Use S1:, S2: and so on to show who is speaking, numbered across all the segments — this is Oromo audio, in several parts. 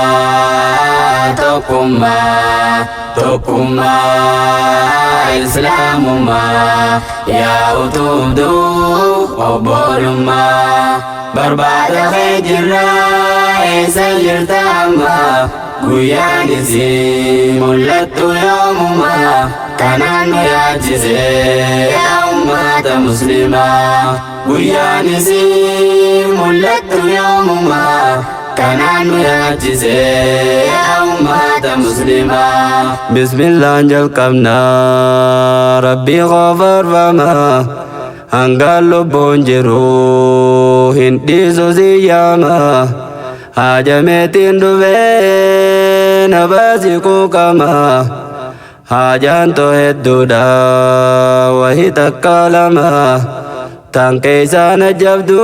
S1: Tokkummaa, tokkummaa, tokkummaa Islaamummaa, yaa utubduu obbolummaa. Barbaada kee jirra, eessa jirta amma? Guyyaan isii mul'attu yoomuma? Kanaan nu yaachise, yaa ummata Muslimaa. Guyyaan isii mul'attu yoomuma? Kanaan nu yaachise, yaa ummata Muslimaa.
S2: Bismillaan jalqabnaa, Rabbii qofarfama, hanga lubbuun jiru hin dhiisu siyyaama. Haajameetiin dhufee na baasi quuqama. Haajaan too hedduudha, wahi takka lama. Tan keessaa na jabdu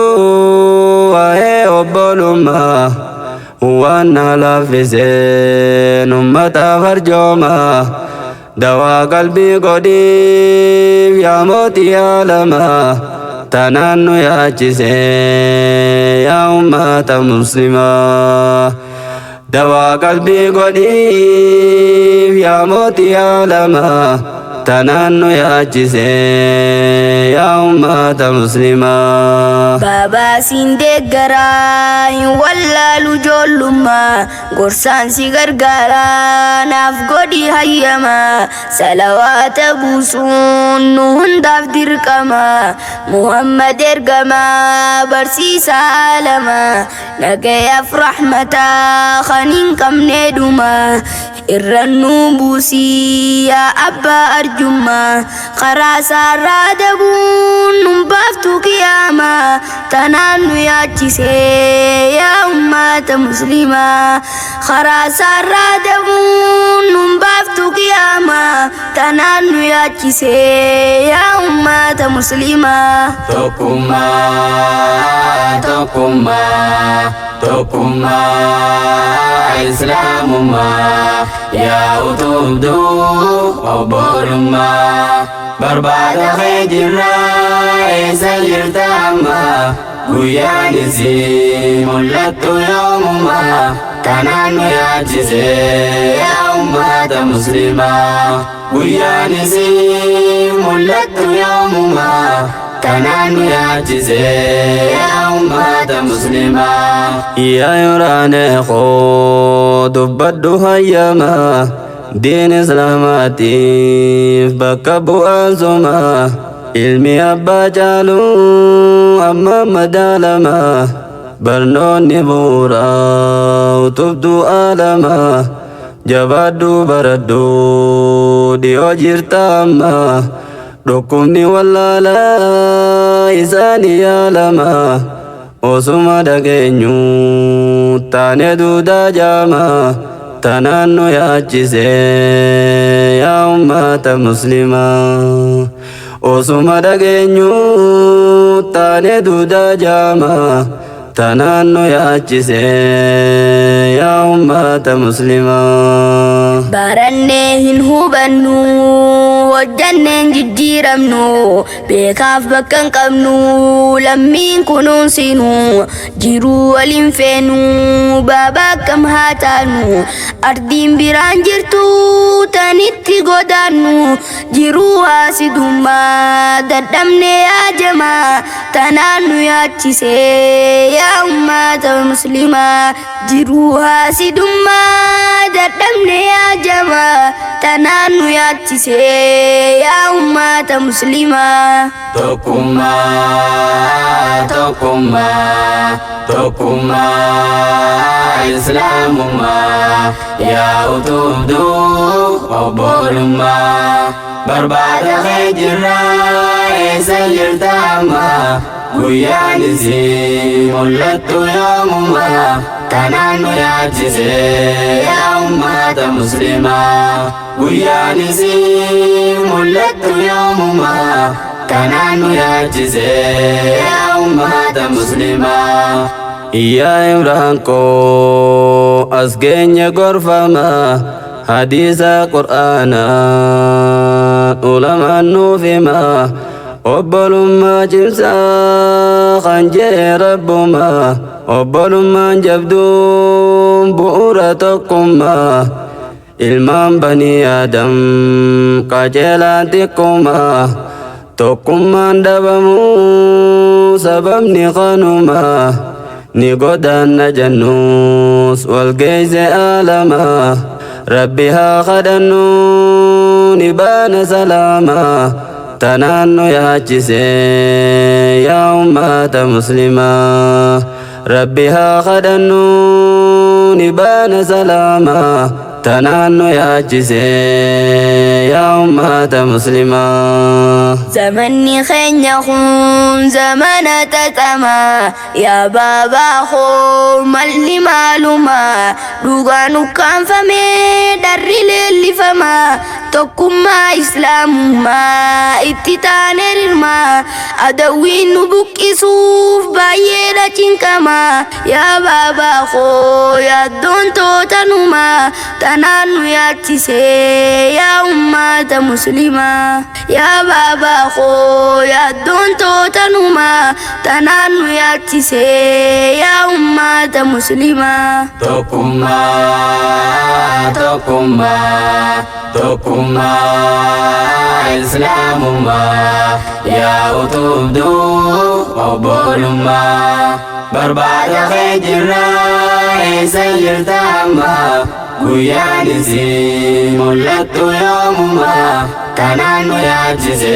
S2: waa'ee obbolummaa. Waan na laaffiseen ummataaf arjooma. Dawaa qalbii godhiif, yaa mootii aalamaa. Tanaan nu yaachise, yaa ummata Muslimaa. Dawaa qalbii godhiif, yaa mootii aalamaa. Tanaan nu yaachise, yaa ummata Muslimaa.
S3: Baabaa siin deeggaraa, hin wallaalu ijoollummaa, gorsaan si gargaaraa, naaf godhi hayyamaa. Salawaata buusuun nu hundaaf dirqama. Muhammad ergamaa, barsiisaa aalamaa, nagayaaf rahmataa kan hin qabne dhuma. Irrannuu buusii, yaa abbaa arjummaa, karaa isaarraa dabuun nun baaftu qiyaamaa. Tanaan nu yaachisee, yaa ummata Muslimaa. Karaa isaarraa dabuun nun baaftu qiyaamaa. Tanaan nu yaachisee, yaa ummata Muslimaa.
S1: Tokkummaa, tokkummaa, tokkummaa Islaamummaa, yaa utubduu obbolummaa. Barbaada kee jirra, eessa jirta amma? Guyyaan isii mul'attu yoomuma? Kanaan nu yaachise, yaa ummata Muslimaa. Guyyaan isii mul'attu yoomuma? Kanaan nu yaachise, yaa ummata Muslimaa.
S2: Yaa Imraane koo, dubbadhu hayyama. Diin Islaamaatiif bakka bu'aan suma. Ilmi abbaa caalu amma madaalama. Barnoonni bu'uuraa utubduu aalama. Jabaadhu, baradhu, dhiyoo jirta amma. Dhukkubni wallaalaa isaanii yaalama. Osuma dhageenyu taane duudaa jaama. Tanaan nu yaachise, yaa ummata Muslimaa. Osuma dhageenyu taane duudaa jaama. Tanaan nu yaachise, yaa ummata Muslimaa.
S3: Barannee hin hubannu, hojjanneen jijjiiramnu, beekaaf bakka hin qabnu, lammiin kunuunsinu, jiruu waliin feenu. Baaba, akkam haa taanu? Ardiin biraan jirtu tanitti godaannu. Jiruu haasidummaa dadhabnee yaajamaa. Tanaan nu yaachise, yaa ummata Muslimaa. Jiruu haasidummaa dadhabnee yaajamaa. Tanaan nu yaachise, yaa ummata Muslimaa.
S1: Tokkummaa, tokkummaa, tokkummaa Islaamummaa, yaa utubduu obbolummaa. Barbaada kee jirra, eessa jirta amma? Guyyaan isii mul'attu yoomuma? Kanaan nu yaachise, yaa ummata Muslimaa. Guyyaan isii mul'attu yoomuma? Kanaan nu yaachise, yaa ummata Muslimaa.
S2: Yaa Imraan koo, as geenye gorfama. Hadiisa Qur'aanaa ulamaan nuuf hima. Obbolummaa cimsaa kan jee Rabbuma. Obbolummaan jabduun bu'uura tokkummaa. Ilmaan banii Aadam qajeelaan xiqqummaa. Tokkummaan dhabamuu sababni kanumaa. Ni godaanna jennuus walgeeyse aalamaa. Rabbi haa kadhannu ni baana salaamaa. Tanaan nu yaachise yaa ummata muslimaa. Rabbi haa kadhannu ni baana salaamaa. Tanaan nu yaachise yaa ummata muslimaa.
S3: Zamanni keenya kun zamana xaxamaa. Yaa baabaa koo malli maalumaa? Dhugaan ukkaanfamee dharri leellifamaa. Tokkummaa islaamummaa itti taane rirmaa. Adawwiin nu buqqisuuf baay'eedha cinqamaa. Yaa baabaa koo yaaddoon tootanumaa. Tanaan nu yaachise yaa ummata muslimaa. Yaa baabaa koo yaaddoon tootanumaa. Tanaan nu yaachise yaa ummata muslimaa.
S1: Tokkummaa, tokkummaa, tokkummaa islaamummaa. Yaa utubduu obbolummaa. Barbaada kee jirraa, eessa jirta amma? Guyyaan isii mul'attu yoomumaa? Kanaan nu yaachise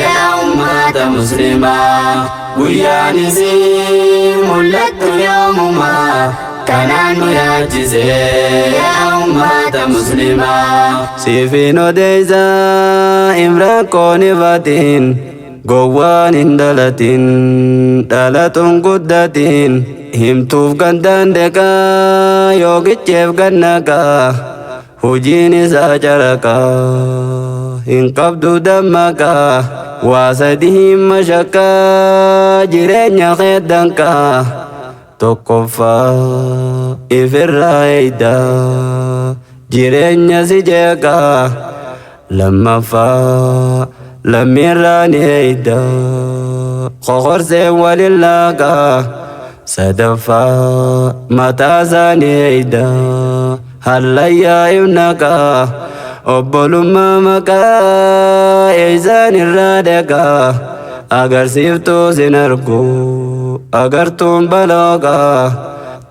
S1: yaa ummata muslimaa. Guyyaan isii mul'attu yoomumaa? Kanaan nu yaachise yaa ummata muslimaa.
S2: Siifin odeessa Imraan koonifatiin, gowwaan hin dhalatin, dhalatuun guddatin. Himtuuf gandaan deqaa, yookicheef gannaqaa. Hojiin isaa caraqaa, hin qabdu dammaqaa. Waa sadi hin mashakkaa, jireenya kee danqaa. Tokkoffaa, ifirraa eeydaa, jireenya si jeeqaa. Lammaffaa, lammiirraa ni eeydaa, qoqorseen walin laaqaa. Sadaffaa, mataasaa ni eeydaa, hallayyaa ibnaqaa. Obbolummaa maqaa eeysaan irraa deqaa. Agarsiiftuu sin argu agartuun balooqaa.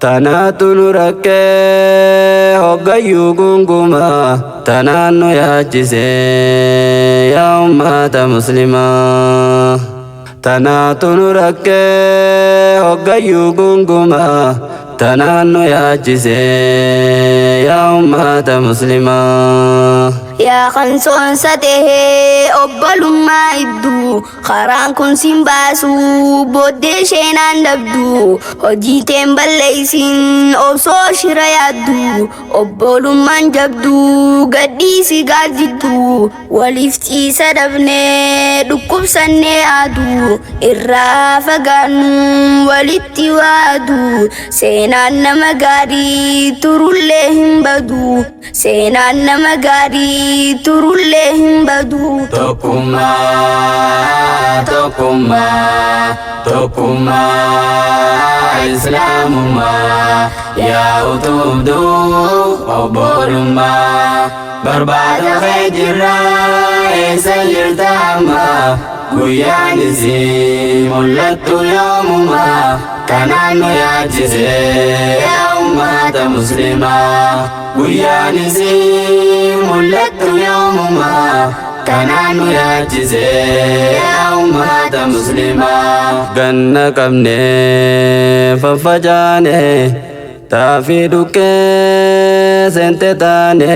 S2: Tanaatu nu rakkee hoggayyuu gungumaa. Tanaan nu yaachise yaa ummata muslimaa. Tanaatu nu rakkee hoggayyuu gungumaa. Tanaan nu yaachise yaa ummata muslimaa.
S3: Yaa kan soonsa tahee obbolummaa idduu, karaan kun sin baasu, booddee isheenaan dhabdu. Hojii teen balleeysin obsoo shira yaaddu. Obbolummaan jabduu gadhiisi gaaddiddu. Waliif ciisa dhabnee dhukkubsannee aadu. Irraa fagaannu walitti waadu. Seenaan nama gaarii turullee hin badu. Seenaan nama gaarii turullee hin badu.
S1: Tokkummaa, tokkummaa, tokkummaa islaamummaa. Yaa utubduu obbolummaa. Barbaada kee jirraa, eessa jirta amma? Guyyaan isii mul'attu yoomumaa? Kanaan nu yaachise yaa ummata muslimaa. Guyyaan isii mul'attu yoomumaa? Kanaan nu yaachise yaa ummata muslimaa.
S2: Ganna qabnee faffacaane, xaafii dhukkee seente taane,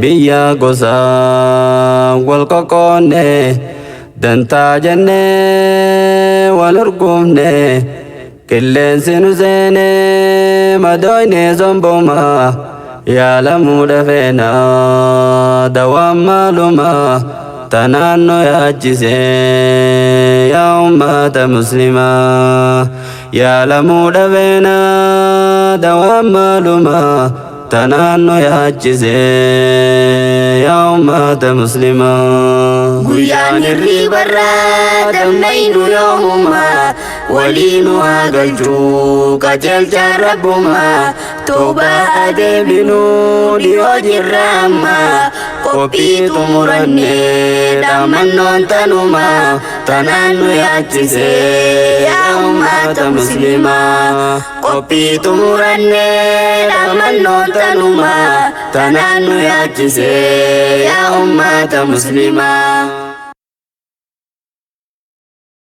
S2: biyya gosaa wal qoqqoonne, dantaa jennee wal urgufne. Qilleensi nu seenee madooyne somboma. Yaalamuu dhafeena dawaan maaluma? Tanaan nu yaachise yaa ummata muslimaa. Yaalamuu dhafeena dawaan maaluma? Tanaan nu yaachise yaa ummata muslimaa.
S3: Guyyaan hirriibarraa dammaynu yoomumaa?
S1: Walii nu haa galchuu qajeelchaan rabbumaa. Toobaa deebinuu dhiyoo jirra amma. Qophii xumurannee dhaamannoon tanumaa. Tanaan nu yaachise yaa ummata muslimaa. Qophii xumurannee dhaamannoon tanumaa. Tanaan nu yaachise yaa ummata muslimaa.